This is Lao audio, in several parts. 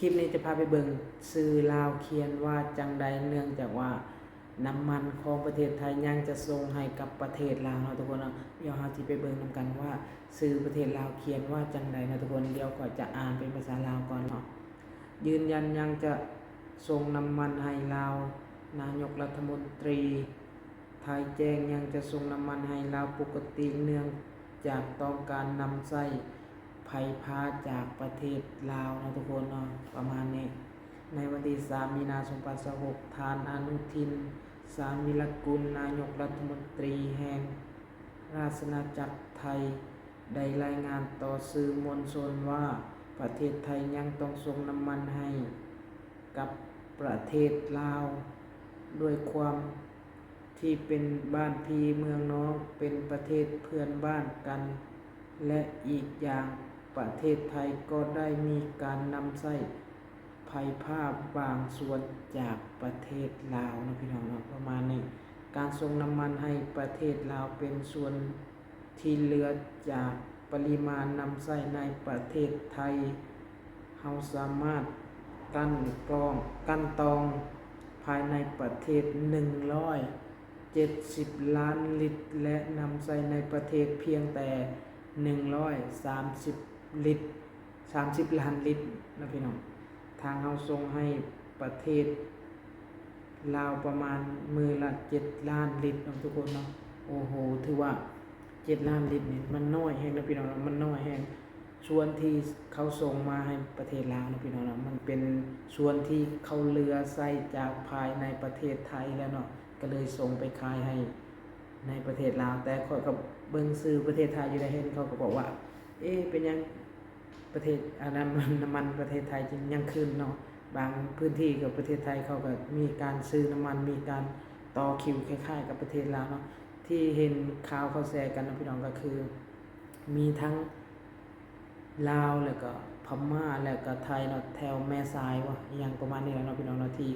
ຄລິບນີ້ຈະພາໄປເບິ່ງ ຊື່ລາວຂຽນວ່າຈັ່ງໃດ ເນື່ອງຈາກວ່ານ້ຳມັນຂອງປະເທດໄທຍັງຈະສົ່ງໃຫ້ກັບປະເທດລາວເນາະທຸກຄົນເນາະ. ດຽວເຮົາຊິໄປເບິ່ງນຳກັນວ່າຊື່ປະເທດລາວຂຽນວ່າຈັ່ງໃດເນາະທຸກຄົນ. ດຽວຂ້ອຍຈະອ່ານເປັນພາສາລາວກ່ອນເນາະ. ຢືນຢັນຍັງຈະສົ່ງນ້ຳມັນໃຫ້ລາວ, ນາຍົກລັດຖະມົນຕີໄທແຈ້ງຍັງຈະສົ່ງນ້ຳມັນໃຫ້ລາວປົກກະຕິ ເນື່ອງຈາກຕ້ອງການນຳໃຊ້ໄຟຟ້າຈາກປະເທດລາວເນາະທຸກຄົນເນາະ ປະມານນີ້. ໃນວັນທີສາມ ມີນາ ສອງພັນຊາວຫົກ ທ່ານ ອະນຸທິນ ຊານວິລະກຸນ ນາຍົກລັດຖະມົນຕີແຫ່ງ ລາຊະອານາຈັກໄທ ໄດ້ລາຍງານຕໍ່ສື່ມວນຊົນວ່າ ປະເທດໄທຍັງຕ້ອງສົ່ງນ້ຳມັນໃຫ້ກັບປະເທດລາວ ດ້ວຍຄວາມທີ່ເປັນບ້ານພີ່ເມືອງນ້ອງ, ເປັນປະເທດເພື່ອນບ້ານກັນ ແລະ ອີກຢ່າງປະເທດໄທກໍໄດ້ມີການນຳໃຊ້ໄຟຟ້າບາງສ່ວນຈາກປະເທດລາວເນາະ ພີ່ນ້ອງເນາະ ປະມານນີ້. ການສົ່ງນ້ຳມັນໃຫ້ປະເທດລາວເປັນສ່ວນ ທີ່ເຫຼືອຈາກປະລິມານນຳໃຊ້ໃນປະເທດໄທ, ເຮົາສາມາດກັ່ນກອງ, ກັ່ນຕອງພາຍໃນປະເທດ ໜຶ່ງຮ້ອຍເຈັດສິບລ້ານລິດ ແລະ ນຳໃຊ້ໃນປະເທດພຽງແຕ່ ໜຶ່ງຮ້ອຍສາມສິບລິດ, ສາມສິບລ້ານລິດເນາະ ພີ່ນ້ອງ. ທາງເຮົາສົ່ງໃຫ້ປະເທດ ລາວປະມານມື້ລະເຈັດລ້ານລິດເນາະທຸກຄົນເນາະ. ໂອ້ໂຫ ຖືວ່າເຈັດລ້ານລິດນີ້ມັນນ້ອຍແຮງເນາະ ພີ່ນ້ອງເນາະ, ມັນນ້ອຍແຮງ. ສ່ວນທີ່ເຂົາສົ່ງມາໃຫ້ປະເທດລາວເນາະ ພີ່ນ້ອງເນາະ, ມັນເປັນສ່ວນທີ່ເຂົາເຫຼືອໃຊ້ຈາກພາຍໃນປະເທດໄທແລ້ວເນາະ, ກໍເລີຍສົ່ງໄປຂາຍໃຫ້ໃນປະເທດລາວ. ແຕ່ຂ້ອຍກໍເບິ່ງສື່ປະເທດໄທຢູ່ໄດ໋, ເຫັນເຂົາກໍບອກວ່າ ເອ ເປັນຫຍັງ ປະເທດ ອັນນັ້ນ ນ້ຳມັນປະເທດໄທຈຶ່ງຍັງຂຶ້ນເນາະ. ບາງພື້ນທີ່ກໍປະເທດໄທເຂົາກໍມີການຊື້ນ້ຳມັນ, ມີການຕໍ່ຄິວຄ້າຍໆກັບປະເທດລາວເນາະ. ທີ່ເຫັນຂ່າວເຂົາແຊກັນເນາະ ພີ່ນ້ອງ, ກໍຄືມີທັງລາວ ແລ້ວກໍພະມ້າ ແລ້ວກໍໄທເນາະ, ແຖວແມ່ສາຍວະ ອີ່ຫຍັງປະມານນີ້ແຫຼະເນາະ ພີ່ນ້ອງເນາະ, ທີ່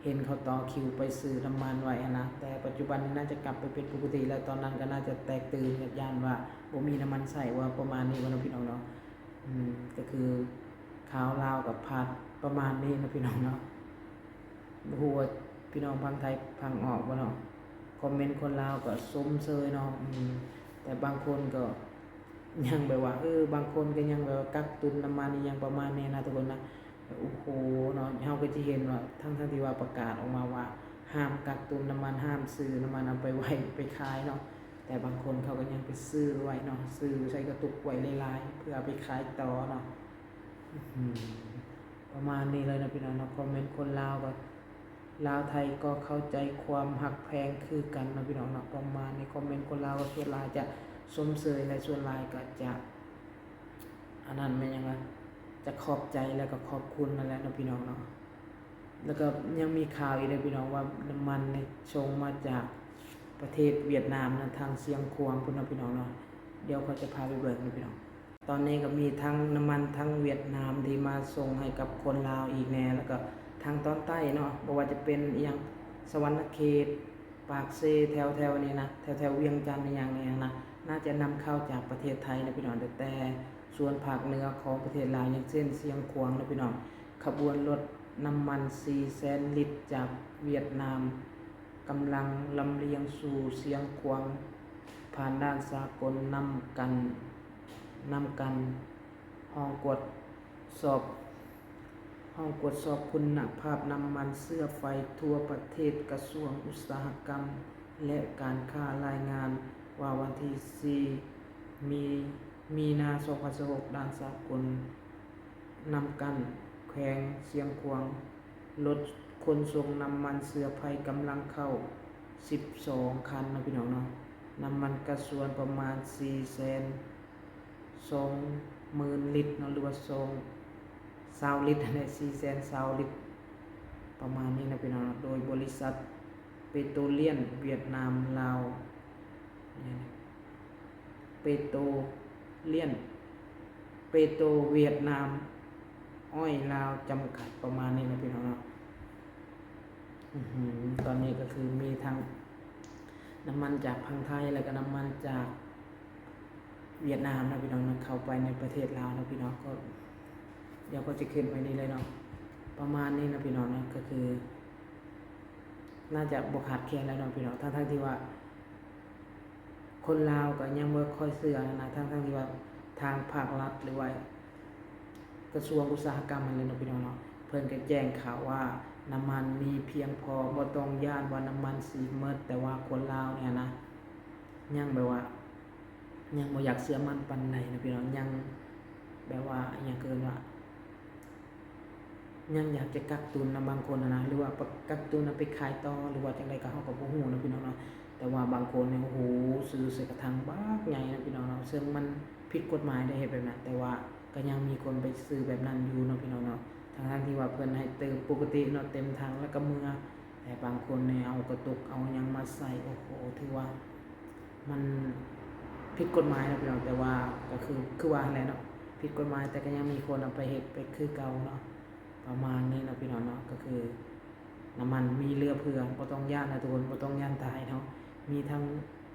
ເຫັນເຂົາຕໍ່ຄິວໄປຊື້ນ້ຳມັນໄວ້ຫັ້ນນະ. ແຕ່ປັດຈຸບັນນີ້ໜ້າຈະກັບໄປເປັນປົກກະຕິແລ້ວ, ຕອນນັ້ນກໍໜ້າຈະແຕກຕື່ນ ຢ້ານວ່າບໍ່ມີນ້ຳມັນໃຊ້ວ່າ ປະມານນີ້ວະເນາະ ພີ່ນ້ອງເນາະ. ອືມ ກໍຄືຂ່າວລາວກໍພາດປະມານນີ້ເນາະ ພີ່ນ້ອງເນາະ. ບໍ່ຮູ້ວ່າພີ່ນ້ອງຝັ່ງໄທຟັງອອກບໍ່ເນາະ? ຄອມເມັນຄົນລາວກໍຊົມເຊີຍເນາະ. ອືມ ແຕ່ບາງຄົນກໍຍັງແບບວ່າ ເອີ ບາງຄົນກໍຍັງແບບວ່າກັກຕຸນນ້ຳມັນອີ່ຫຍັງປະມານນີ້ນະທຸກຄົນນະ. ໂອ້ໂຫເນາະ, ເຮົາກໍຈະເຫັນວ່າ ທັງໆທີ່ວ່າປະກາດອອກມາວ່າຫ້າມກັກຕຸນນ້ຳມັນ, ຫ້າມຊື້ນ້ຳມັນເອົາໄປໄວ້ໄປຂາຍເນາະ, ແຕ່ບາງຄົນເຂົາກໍຍັງໄປຊື້ໄວ້ເນາະ, ຊື້ໃສ່ກະຕຸກໄວ້ຫຼາຍໆ ເພື່ອເອົາໄປຂາຍຕໍ່ເນາະ. ອືມ ປະມານນີ້ເລີຍເນາະ ພີ່ນ້ອງເນາະ. ຄອມເມັນຄົນລາວກໍ ລາວໄທກໍເຂົ້າໃຈຄວາມຮັກແພງຄືກັນເນາະ ພີ່ນ້ອງເນາະ, ປະມານນີ້. ຄອມເມັນຄົນລາວກໍສ່ວນຫຼາຍຈະຊົມເຊີຍ ແລະ ສ່ວນຫຼາຍກໍຈະ ອັນນັ້ນແມ່ນຫຍັງລະ ຈະຂອບໃຈ ແລ້ວກໍຂອບຄຸນນັ້ນແຫຼະເນາະ ພີ່ນ້ອງເນາະ. ແລ້ວກໍຍັງມີຂ່າວອີກເດ້ ພີ່ນ້ອງ, ວ່ານ້ຳມັນນີ້ສົ່ງມາຈາກປະເທດຫວຽດນາມນະ, ທາງຊຽງຂວາງພຸ້ນເນາະ ພີ່ນ້ອງເນາະ. ດຽວຂ້ອຍຈະພາໄປເບິ່ງເນາະ ພີ່ນ້ອງ. ຕອນນີ້ກໍມີທັງນ້ຳມັນທາງຫວຽດນາມທີ່ມາສົ່ງໃຫ້ກັບຄົນລາວອີກແດ່, ແລ້ວກໍທາງຕອນໃຕ້ເນາະ, ບໍ່ວ່າຈະເປັນອີ່ຫຍັງ ສະຫວັນນະເຂດ, ປາກເຊ, ແຖວໆນີ້ນະ, ແຖວໆວຽງຈັນອີ່ຫຍັງນີ້ນະ, ໜ້າຈະນຳເຂົ້າຈາກປະເທດໄທນະ ພີ່ນ້ອງ, ແຕ່ສ່ວນພາກເໜືອຂອງປະເທດລາວ ຢ່າງເຊັ່ນ ຊຽງຂວາງນະ ພີ່ນ້ອງ, ຂະບວນລົດນ້ຳມັນສີ່ແສນລິດຈາກຫວຽດນາມ ກຳລັງລຳລຽງສູ່ຊຽງຂວາງ ຜ່ານດ່ານສາກົນນຳກັນ, ນຳກັນ. ຫ້ອງກວດສອບ, ຫ້ອງກວດສອບຄຸນນະພາບນ້ຳມັນເຊື້ອໄຟທົ່ວປະເທດ ກະຊວງອຸດສາຫະກຳ ແລະ ການຄ້າ ລາຍງານວ່າ ວັນທີສີ່ ມີ ມີນາ ສອງພັນຊາວຫົກ ດ່ານສາກົນ ນ້ຳກັ່ນ ແຂວງຊຽງຂວາງ, ລົດຂົນສົ່ງນ້ຳມັນເຊື້ອໄຟກຳລັງເຂົ້າສິບສອງຄັນເນາະ ພີ່ນ້ອງເນາະ. ນ້ຳມັນກະຊວນປະມານສີ່ແສນສອງໝື່ນລິດເນາະ ຫຼືວ່າສອງ ຊາວລິດຫັ້ນແຫຼະ, ສີ່ແສນຊາວລິດ ປະມານນີ້ນະ ພີ່ນ້ອງເນາະ. ໂດຍບໍລິສັດ ເປໂຕຣລຽມຫວຽດນາມລາວ ເປໂຕຣລຽມ ເປໂຕຣຫວຽດນາມອ້ອຍລາວຈຳກັດ ປະມານນີ້ນະ ພີ່ນ້ອງເນາະ. ອືຫື ຕອນນີ້ກໍຄືມີທັງນ້ຳມັນຈາກຝັ່ງໄທ ແລ້ວກໍນ້ຳມັນຈາກຫວຽດນາມເນາະ ພີ່ນ້ອງເນາະ, ເຂົ້າໄປໃນປະເທດລາວເນາະ ພີ່ນ້ອງ. ກໍ ດຽວກໍຈະຂຶ້ນໄວ້ນີ້ເລີຍເນາະ. ປະມານນີ້ເນາະພີ່ນ້ອງເນາະ ກໍຄືໜ້າຈະບໍ່ຂາດແຄນແລ້ວເນາະພີ່ນ້ອງ ທັງໆທີ່ວ່າຄົນລາວກໍຍັງບໍ່ຄ່ອຍເຊື່ອຫັ້ນນະ ທັງໆທີ່ວ່າທາງພາກລັດ ຫຼືວ່າກະຊວງອຸດສາຫະກຳຫັ້ນແຫຼະເນາະພີ່ນ້ອງເນາະ ເພິ່ນກໍແຈ້ງຂ່າວວ່ານ້ຳມັນມີພຽງພໍ ບໍ່ຕ້ອງຢ້ານວ່ານ້ຳມັນຊິໝົດ ແຕ່ວ່າຄົນລາວນີ້ຫັ້ນນະ ຍັງແບບວ່າ ຍັງບໍ່ຢາກເຊື່ອໝັ້ນປານໃດເນາະພີ່ນ້ອງ ຍັງແບບວ່າ ອີຫຍັງ ເອີ້ນວ່າ ຍັງຢາກຈະກັກຕຸນນຳບາງຄົນຫັ້ນນະ ຫຼືວ່າກັກຕຸນເອົາໄປຂາຍຕໍ່ ຫຼືວ່າຈັ່ງໃດກໍເຮົາກໍບໍ່ຮູ້ເນາະພີ່ນ້ອງເນາະ ແຕ່ວ່າບາງຄົນນີ້ ໂອ້ໂຫ ຊື້ໃສ່ກະຖັງບັກໃຫຍ່ເນາະພີ່ນ້ອງເນາະ ເຊິ່ງມັນຜິດກົດໝາຍເດ້ເຮັດແບບນັ້ນ ແຕ່ວ່າກໍຍັງມີຄົນໄປຊື້ແບບນັ້ນຢູ່ເນາະພີ່ນ້ອງເນາະ ທັງໆທີ່ວ່າເພິ່ນໃຫ້ເຕີມປົກກະຕິເນາະ ເຕັມຖັງແລ້ວກໍເມືອ ແຕ່ບາງຄົນນີ້ເອົາກະຕຸກເອົາຫຍັງມາໃສ່ ໂອ້ໂຫ ຖືວ່າ ມັນຜິດກົດໝາຍເນາະພີ່ນ້ອງ ແຕ່ວ່າກໍຄື ຄືວ່າຫັ້ນແຫຼະເນາະ ຜິດກົດໝາຍ ແຕ່ກໍຍັງມີຄົນເອົາໄປເຮັດໄປຄືເກົ່າເນາະ ປະມານນີ້ເນາະພີ່ນ້ອງເນາະ ກໍຄືນ້ຳມັນມີເຫຼືອເຜືອ ບໍ່ຕ້ອງຢ້ານນະທຸກຄົນ ບໍ່ຕ້ອງຢ້ານຕາຍເນາະ ມີທັງ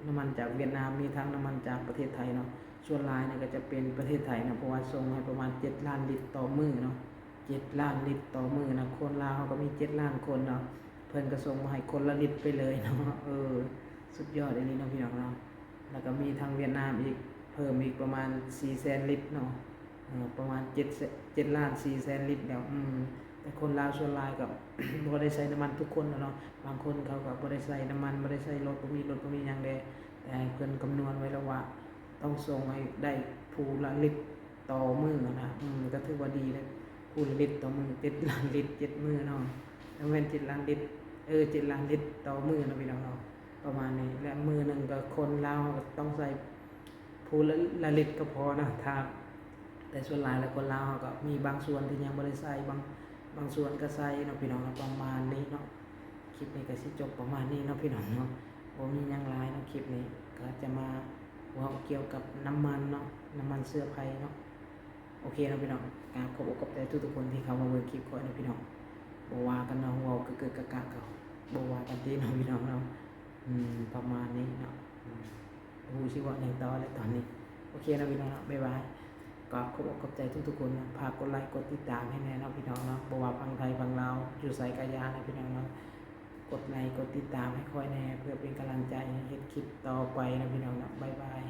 ນ້ຳມັນຈາກຫວຽດນາມ ມີທັງນ້ຳມັນຈາກປະເທດໄທເນາະ ສ່ວນຫຼາຍນີ້ກໍຈະເປັນປະເທດໄທເນາະ ເພາະວ່າສົ່ງໃຫ້ປະມານເຈັດລ້ານລິດຕໍ່ມື້ເນາະ ເຈັດລ້ານລິດຕໍ່ມື້ນະ ຄົນລາວເຮົາກໍມີເຈັດລ້ານຄົນເນາະ ເພິ່ນກໍສົ່ງມາໃຫ້ຄົນລະລິດໄປເລີຍເນາະ ເອີ ສຸດຍອດອີ່ຫຼີເນາະພີ່ນ້ອງເນາະ ແລ້ວກໍມີທາງຫວຽດນາມອີກ ເພີ່ມອີກປະມານສີ່ແສນລິດເນາະ ເອີ ປະມານເຈັດແສນ ເຈັດລ້ານສີ່ແສນລິດແລ້ວ ອືມ ແຕ່ຄົນລາວສ່ວນຫຼາຍກໍ ບໍ່ໄດ້ໃຊ້ນ້ຳມັນທຸກຄົນແຫຼະເນາະ ບາງຄົນເຂົາກໍບໍ່ໄດ້ໃຊ້ນ້ຳມັນ ບໍ່ໄດ້ໃຊ້ລົດ ບໍ່ມີລົດ ບໍ່ມີຫຍັງແດ່ ແຕ່ເພິ່ນຄຳນວນໄວ້ແລ້ວວ່າ ຕ້ອງສົ່ງໃຫ້ໄດ້ຜູ້ລະລິດຕໍ່ມື້ນະ ອືມ ກໍຖືວ່າດີເດ້ ຜູ້ລະລິດຕໍ່ມື້ ເຈັດລ້ານລິດເຈັດມື້ເນາະ ບໍ່ແມ່ນເຈັດລ້ານລິດ ເອີ ເຈັດລ້ານລິດຕໍ່ມື້ເນາະພີ່ນ້ອງເນາະ ປະມານນີ້ ແລະ ມື້ໜຶ່ງກໍຄົນລາວເຮົາກໍຕ້ອງໃຊ້ຜູ້ລະ ລະລິດກໍພໍເນາະ ຖ້າ ແຕ່ສ່ວນຫຼາຍແລ້ວຄົນລາວເຮົາກໍມີບາງສ່ວນທີ່ຍັງບໍ່ໄດ້ໃຊ້ ບາງ ບາງສ່ວນກໍໃຊ້ເນາະພີ່ນ້ອງເນາະ ປະມານນີ້ເນາະ ຄລິບນີ້ກໍຊິຈົບປະມານນີ້ເນາະພີ່ນ້ອງເນາະ ບໍ່ມີຫຍັງຫຼາຍເນາະ ຄລິບນີ້ກໍຈະມາເວົ້າກ່ຽວກັບນ້ຳມັນເນາະ ນ້ຳມັນເຊື້ອໄພເນາະ ໂອເຄເນາະພີ່ນ້ອງ ກາບຂອບອົກຂອບໃຈທຸກໆຄົນທີ່ເຂົ້າມາເບິ່ງຄລິບຂ້ອຍເນາະພີ່ນ້ອງ ບໍ່ວ່າກັນເນາະ ເວົ້າກະເກີກະກະກໍບໍ່ວ່າກັນຕິເນາະພີ່ນ້ອງເນາະ ອືມ ປະມານນີ້ເນາະ ອືມ ບໍ່ຮູ້ຊິເວົ້າຫຍັງຕໍ່ແລ້ວຕອນນີ້ ໂອເຄເນາະພີ່ນ້ອງເນາະ ບາຍບາຍ ກໍຂອບອົກຂອບໃຈທຸກໆຄົນເນາະ ຝາກກົດໄລກົດຕິດຕາມໃຫ້ແດ່ເນາະພີ່ນ້ອງເນາະ ບໍ່ວ່າຝັ່ງໄທຝັ່ງລາວ ຢູ່ໃສກໍຢ່າເນາະພີ່ນ້ອງເນາະ ກົດໄລກົດຕິດຕາມໃຫ້ຂ້ອຍແດ່ ເພື່ອເປັນກຳລັງໃຈໃຫ້ເຮັດຄລິບຕໍ່ໄປເນາະພີ່ນ້ອງເນາະ ບາຍບາຍ.